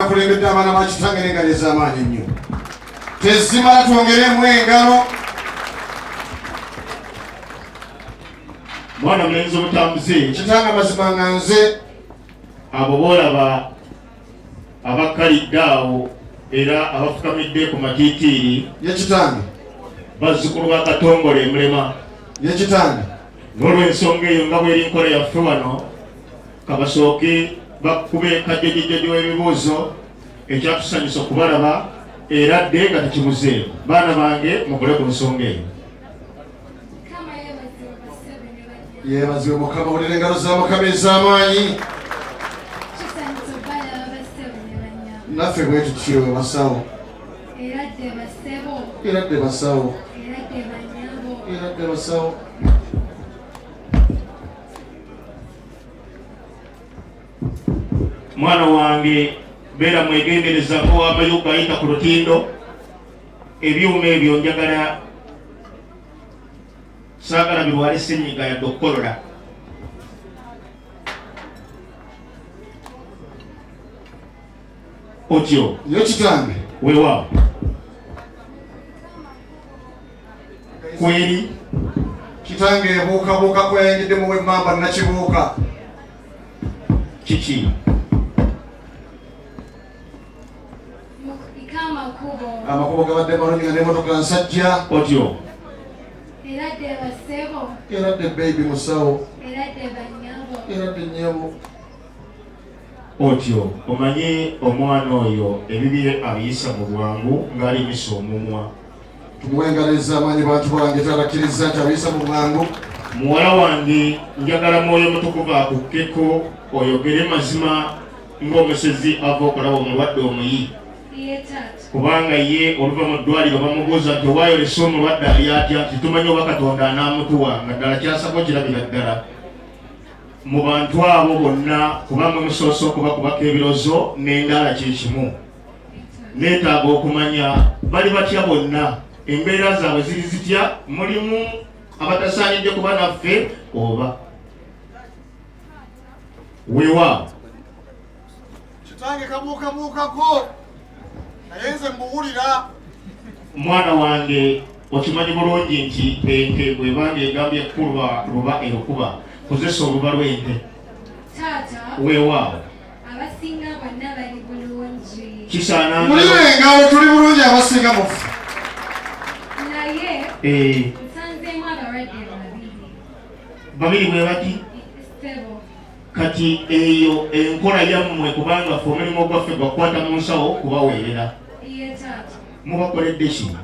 Akulembedde abaana ba kitange n'engalo ez'amaanyi ennyo tezimala, twongeremu engalo. Mwana mulenzi omutambuze. Kitange amazima nga nze abo boolaba abakkalidde awo era abafukamidde ku matiitiiri ye kitange bazzukulu ba Katongole Mulema ye kitange. N'olw'ensonga eyo nga bweri nkola yaffe wano, kabasooke bakube kajjojojjojo w'ebibuuzo ekyatusanyusa okubalaba era dde nga tekibuzeemu. Baana bange, mukole ku nsonga eyo. Yeebazibwe Mukama. Wulira engalo za Mukama ez'amaanyi. Naffe bwe tutyo, basawo. Era dde basawo, era dde basawo. Mwana wange, beera mwegendereza ng'owamayuga ayita ku lutindo. Ebyuma ebyo njagala, saagala birwale senyiga yadde okukolola. Otyo. Yo kitange. Weewaawo kweri. Kitange, ebuukabuuka kweyayingidde mu wemmamba nakibuuka. Kiki? Amakubo gabadde malungi nga n'emotoka nsajja. Otyo. Era dde baby musawo, era dde nnyabo. Otyo. Omanyi omwana oyo ebibye abiyisa mu bwangu ng'alimisa omumwa. Tumuwe engalo ez'amaanyi, bantu bange. Talakkiriza nti abiyisa mu bwangu. Muwala wange, njagala Mwoyo Mutukuvu akukkeko oyogere mazima ng'omusezi ava okulaba omulwadde omuyi, kubanga ye oluva mu ddwaliro bamubuuza nti owaayolesa omulwadde ali atya, nti tumanyi oba Katonda anaamutuwa, nga ddala kyasaba okirabira ddala mu bantu abo bonna, kubanga musoose okubakubako ebirozo n'endaala kyekimu. Neetaaga okumanya bali batya bonna, embeera zaabwe ziri zitya, mulimu abatasaanidde kuba naffe oba weewaawo. Kitange, kabuukabuukako, naye nze mbuwulira. Mwana wange, okimanyi bulungi nti ente bwebanga egambye kuluba luba erukuba, kozesa oluba lw'ente. Taata. Weewaawo. Abasinga bonna bali bulungi. Kisaana. Wulira engalo, tuli bulungi abasinga mufu. Naye Eh, nsanzeemu abalwadde babiri. Babiri bwe bati? Ssebo. Kati eyo enkola yammwe, kubanga ffe omulimu ogwaffe gwakukwata mu nsawo kubaweerera. Ye taata. Mubakoledde ki?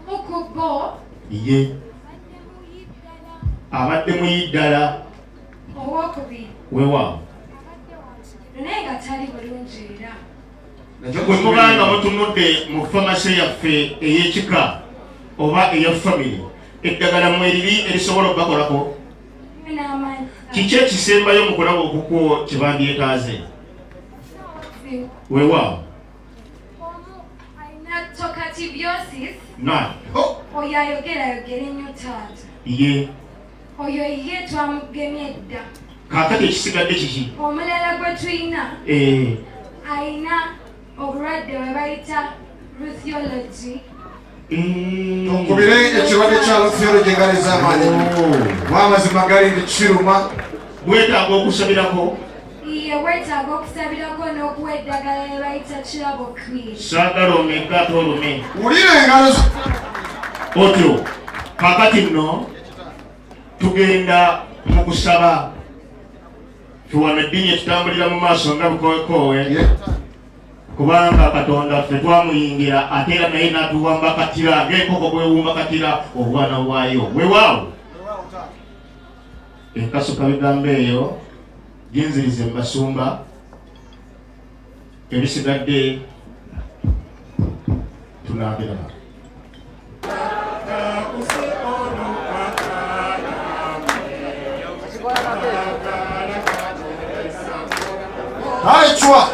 Omu ku bo Ye abadde muyi ddala. Abadde muyi ddala. Owokubiri Weewaawo. abadde wa kigero naye nga tali bulungi era. Bwe mubanga mutunudde mu famase yaffe ey'ekika oba eya famire, eddagala mweriri erisobola okubakolako? N'amaanyi. Kiki ekisembayo mu kulaba okukwo kye bandyetaaze? Weewaawo. Omu alina talkativeosis. Na Oyo ayogera ayogera ennyo, taata. Ye. Oyo ye twamugemye dda. Kaakati ekisigadde kiki? Omulala gwe tulina ayina obulwadde bwe bayita ruthiology. Tukubire ekirwadde kya ruthiology engalo ez'amaanyi. Mwamazima gali ndi kiruma. Bwetaaga okusabirako. Iye, weetaaga okusabirako n'okuwa eddagala lye bayita kirabo cream. Saagala omegga ate olume. Wulira engalo. Otyo. Kaakati nno tugenda mu kusaba. Tuwano eddiini etutambulira mu maaso nga bukowekoowe, kubanga Katonda ffe twamuyingira ate era naye n'atuwambakatira ng'enkoko bwewumbakatira obwana bwayo. Weewaawo, enkasuka bigambo eyo ginzirize mu basumba, ebisigadde tunaabiraba. Hai chwa.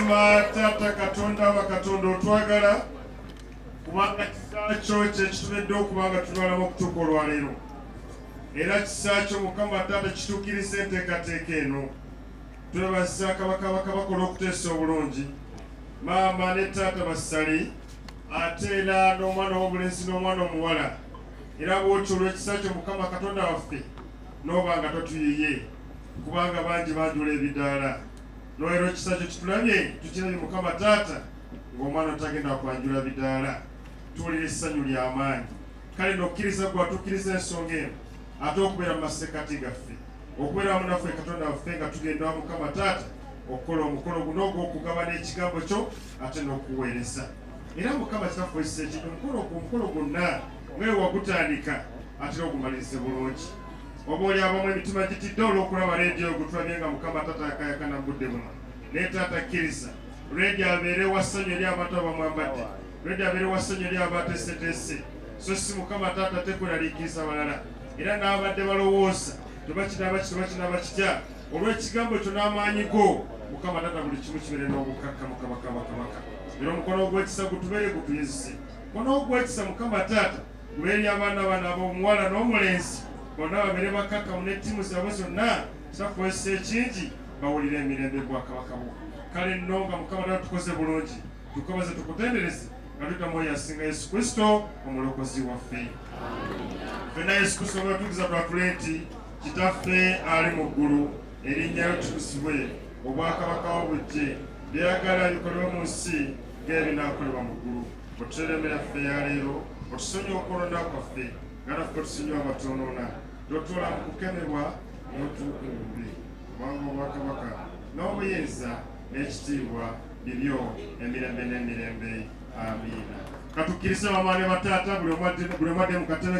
Mazima taata Katonda wa Katonda otwagala, kubanga kisa kyo kyekitubedde okuba nga tulwalamu okutuuka olwaleero. Era kisa kyo Mukama taata kituukiriza enteekateeka eno. Twebaza kabaka bakabaka olw'okuteesa obulungi maama ne taata Basali, ate era n'omwana ow'obulenzi n'omwana omuwala. Era bw'otyo olw'ekisa kyo Mukama Katonda waffe n'oba nga totuyiye, kubanga bangi banjula ebidaala. N'olwero ekisa kyo kitulabye, tukirabye Mukama taata ng'omwana tagenda kwanjula bidaala. Tuwulira essanyu ly'amaanyi. Kale n'okkiriza gwe atukkiriza ensonga eno, ate okubeera mu masekkati gaffe, okubeera wamu naffe Katonda waffe nga tugenda wa Mukama taata okukola omukolo guno ogw'okugabana ekigambo kyo ate n'okuweereza. Era Mukama kitaffe ekisa ekintu omukolo gwonna nga we wagutandika ate ogumalirize bulungi. Oba oli abamu emitima gitidde olw'okulaba leediyo gwe tulabye nga Mukama taata yakayakana mu budde buno. Naye taata kkiriza leediyo abeere wa ssanyu eri abantu abamwambadde, leediyo abeere wa ssanyu eri abateeseteese, so si Mukama taata tekweraliikiriza balala. Era n'abadde balowooza tebakinaaba kiti bakinaaba kitya, olw'ekigambo kyo n'amaanyi go Mukama taata buli kimu kibeere n'obukakkamu kabaka bakabaka. Era omukono ogw'ekisa gutubeere gutuyizise. Omukono ogw'ekisa Mukama taata gubeere eri abaana bano ab'omuwala n'omulenzi, bonna babeere bakkakkamu ne ttiimu zaabwe zonna, kitaffe ekingi bawulire emirembe bwakabaka bwo. Kale nno nga Mukama taata tukoze bulungi, tukobaze tukutendereze nga tuyita mwoyo asinga Yesu Kristo omulokozi waffe. Ffenna Yesu Kristo bwatugiza twatule nti Kitaffe ali mu ggulu, erinnya lyo litukuzibwe, obwakabaka bwo bujje, by'oyagala bikolebwe mu nsi ng'ebinaakolebwa mu ggulu. Otuteere emmere yaffe eya leero, otusonyiwe okwonoona kwaffe nga naffe tusonyiwa abatwonoona, totutwala mu kukemebwa n'otuwonya obubi, kubanga obwakabaka n'obuyinza n'ekitiibwa bibyo emirembe n'emirembe. Amiina. Katukkirize maama ne bataata, buli omu adde mu katebe.